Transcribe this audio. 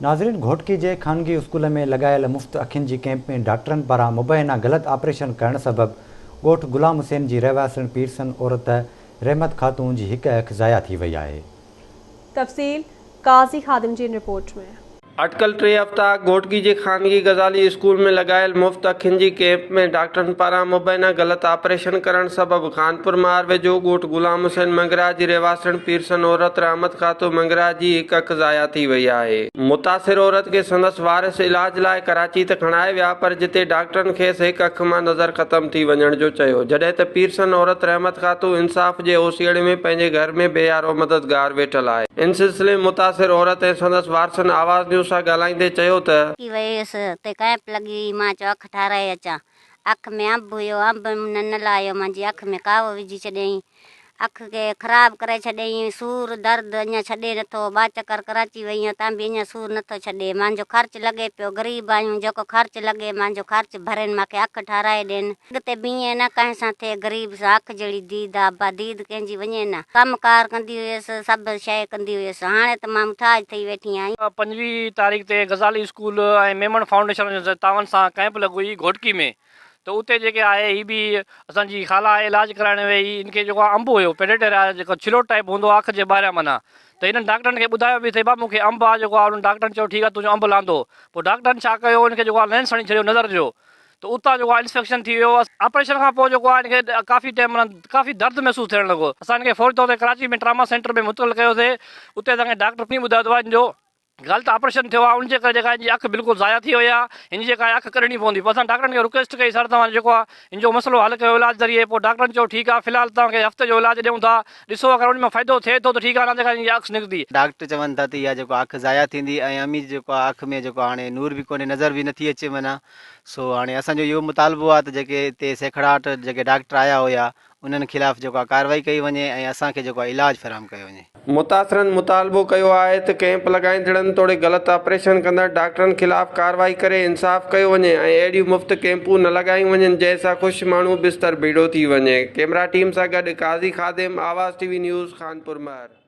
ناظرين گهوٽڪي جي خانگي اسڪول ۾ لڳايل مفت اکين جي ڪئمپ ۾ ڊاڪٽرن پاران مبينا غلط آپريشن ڪرڻ سبب ڳوٺ غلام حسين جي رهواسڻ پيرسن عورت رحمت خاتون جي هڪ اک ضايع ٿي وئي آهي. تفصيل قاضي خادم جي هن رپورٽ ۾. اٽڪل ٽي هفتا اڳ گهوٽڪي جي خانگي غزالي اسڪول ۾ لڳايل مفت اکين جي ڪئمپ ۾ ڊاڪٽرن پاران مبينا غلط آپريشن ڪرڻ سبب خانپور مهار ويجهو ڳوٺ غلام حسين منگراهه جي رهواسڻ پيرسن عورت رحمت خاتون منگراهه جي هڪ اک ضايع ٿي وئي آهي. متاثر عورت کي سندس وارث علاج لاء ڪراچي ته کڻائي ويا پر جتي ڊاڪٽرن کيس هڪ اک مان نظر ختم ٿي وڃڻ جو چيو جڏهن ته پيرسن عورت رحمت خاتون انصاف جي اوسيئڙي ۾ پنهنجي گهر ۾ بي يارو مددگار ويٺل آهي. ان سلسلي ۾ متاثر عورت ۽ سندس وارثن آواز نيوز سان ڳالهائيندي چيو ته. ٿي ويس اتي ڪئمپ لڳي هئي مان چيو اک ٺاراهي اچان اک ۾ انب هيو انب نه نه لاهيو مانجي اک ۾ ڪاوو وجهي ڇڏيائين اک کي خراب ڪري ڇڏيائين سور درد اڃا ڇڏي نٿو ٻا چڪر ڪراچي وئي آهيان تان به اڃا سور نٿو ڇڏي مانجو خرچ لڳي پيو غريب آهيون جيڪو خرچ لڳي مانجو خرچ ڀرين مانکي اک ٺاراهي ڏين. اڳتي بيهين نه ڪنهن سان ٿئي غريب سان اک جهڙي ديد آ ابا ديد ڪنهن جي وڃي نه. ڪم ڪار ڪندي هيس سڀ شيء ڪندي هيس هاڻي ته مان مٿاج ٿئي ويٺي آهيان. 25 تاريخ تي غزالي اسڪول ۽ ميمڻ فائونڊيشن جي تعاون سان ڪئمپ لڳو هئي گهوٽڪي ۾ ته اتي جيڪي آهي هي به اسان جي خالا آهي علاج ڪرائڻ وئي هئي ان کي جيڪو آهي انب هيو پيڊيٽر آهي جيڪو ڇلوٽ ٽائيپ هوندو آهي اک جي ٻاهريان معنيٰ ته هنن ڊاڪٽرن کي ٻڌايو به اٿئي ڀا مون کي انب آهي جيڪو آهي انهن ڊاڪٽرن چيو ٺيڪ آهي تنهنجو انب لاهندو پوء ڊاڪٽرن ڇا ڪيو ان کي جيڪو آهي لينس هڻي ڇڏيو نظر جو ته اتان جيڪو آهي انفيڪشن ٿي ويو آپريشن کان پوء جيڪو آهي هن کي ڪافي ٽائيم معنيٰ ڪافي درد محسوس ٿيڻ لڳو اسان هن کي فوري طور تي ڪراچي ۾ ٽراما سينٽر ۾ منتقل ڪيوسي اتي اسان کي ڊاڪٽر پڻ ٻڌايو ته هن جو غلط آپريشن ٿيو آهي ان جي ڪري جيڪا هن جي اک بلڪل ضايع ٿي وئي آهي هن جي جيڪا اک ڪڍڻي پوندي پوء اسان ڊاڪٽرن کي رڪويسٽ ڪئي سر توهان جيڪو آهي هن جو مسئلو حل ڪيو علاج ذريعي پوء ڊاڪٽرن چيو ٺيڪ آهي في الحال توهان کي هفتي جو علاج ڏيون ٿا ڏسو اگر ان مان فائدو ٿئي ٿو ته ٺيڪ آهي نه ته هن جي اک نڪتي. ڊاڪٽر چون ٿا ته اها جيڪو اک ضايع ٿيندي ۽ امي جي جيڪو آ اک ۾ جيڪو هاڻي نور به ڪونهي نظر به نٿي اچي معنيٰ سو هاڻي اسان جو اهو مطالبو آ ته جيڪي هتي سيکڙاٽ جيڪي ڊاڪٽر آيا هيا انهن خلاف جيڪو آ ڪارروائي ڪئي وڃي ۽ اسان کي جيڪو آ علاج فراهم ڪيو وڃي. متاثرن مطالبو ڪيو آهي ته ڪئمپ لڳائيندڙن توڙي غلط آپريشن ڪندڙ ڊاڪٽرن خلاف ڪارروائي ڪري انصاف ڪيو وڃي ۽ اهڙيون مفت ڪئمپون نه لڳايون وڃن جنهن سان خوش ماڻهو بستر ڀيڙو ٿي وڃي ڪئميرا ٽيم سان گڏ Qazi Khadim, Awaz T V news, Khanpur Mahar.